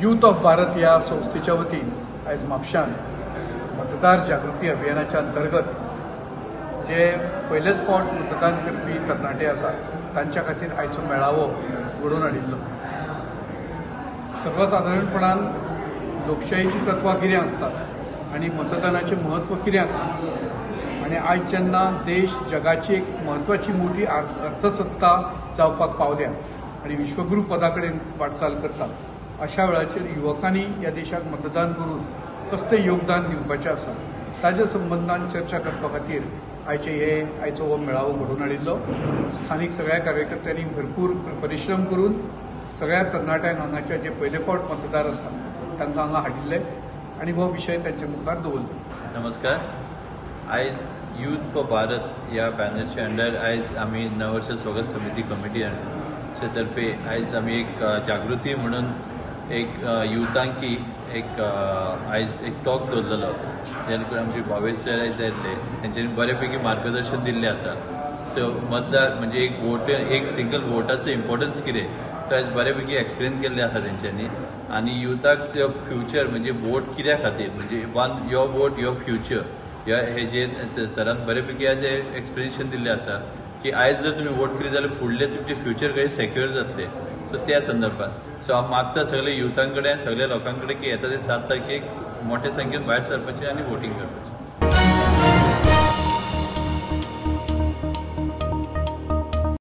Youth of Bharat ह्या संस्थेच्या वतीन आयज म्हापशांत मतदार जागृती अभियानाच्या अंतर्गत जे पयलेच फावट मतदान करपी तरणाटे आसात तांच्या खातीर आयचो मेळावो घडोवन हाडिल्लो. सर्वसादारणपणान लोकशाहीची तत्वां कितें आसतात आनी मतदानाचें म्हत्व कितें आसा आनी आयज जेन्ना देश जगाची एक म्हत्वाची मोठी अर्थसत्ता जावपाक पावल्या आनी विश्वगुरू पदा कडेन वाटचाल करता, अशा वेळाचेर युवकांनी ह्या देशाक मतदान करून कसलें योगदान दिवपाचें आसा ताज्या संबंदान चर्चा करपा खातीर आयचे हे आयचो हो मेळावो घडोवन हाडिल्लो. स्थानीक सगळ्या कार्यकर्त्यांनी भरपूर परिश्रम करून सगळ्या तरणाट्यांक हांगाच्या जे पयले फावट मतदार आसा तांकां हांगा हाडिल्ले आनी हो विशय तांच्या मुखार दवरलो. नमस्कार. आयज यूथ फॉर भारत ह्या बॅनरच्या अंडर आयज आमी नववर्ष स्वागत समिती कमिटीचे तर्फे आयज आमी एक जागृती म्हणून एक युवतांकी एक आयज एक टॉक दवरलेलो, जेणे करून आमचे भावेश सर आयज येतले, तेंच्यांनी बऱ्यापैकी मार्गदर्शन दिल्लें आसा. सो मतदार म्हणजे एक वोट, एक सिंगल वोटाचो इम्पॉर्टन्स कितें तो आयज बऱ्यापैकी एक्सप्लेन केल्लें आसा तेंच्यांनी. आनी युथाक फ्युचर म्हणजे वोट कित्या खातीर, म्हणजे one your vote your future ह्या हेजेर सरान बऱ्यापैकी आयज एक्सप्लेनेशन दिल्लें आसा की आयज जर तुमी वोट केली जाल्यार फुडलें तुमचें फ्युचर कशें सेक्युअर जातलें. सो त्या संदर्भात सो हांव मागता सगळे युथां कडेन, सगळ्या लोकां कडेन की येता ते 7 तारखेक मोठे संख्येन भायर सरपाचें आनी वोटींग करपाचें.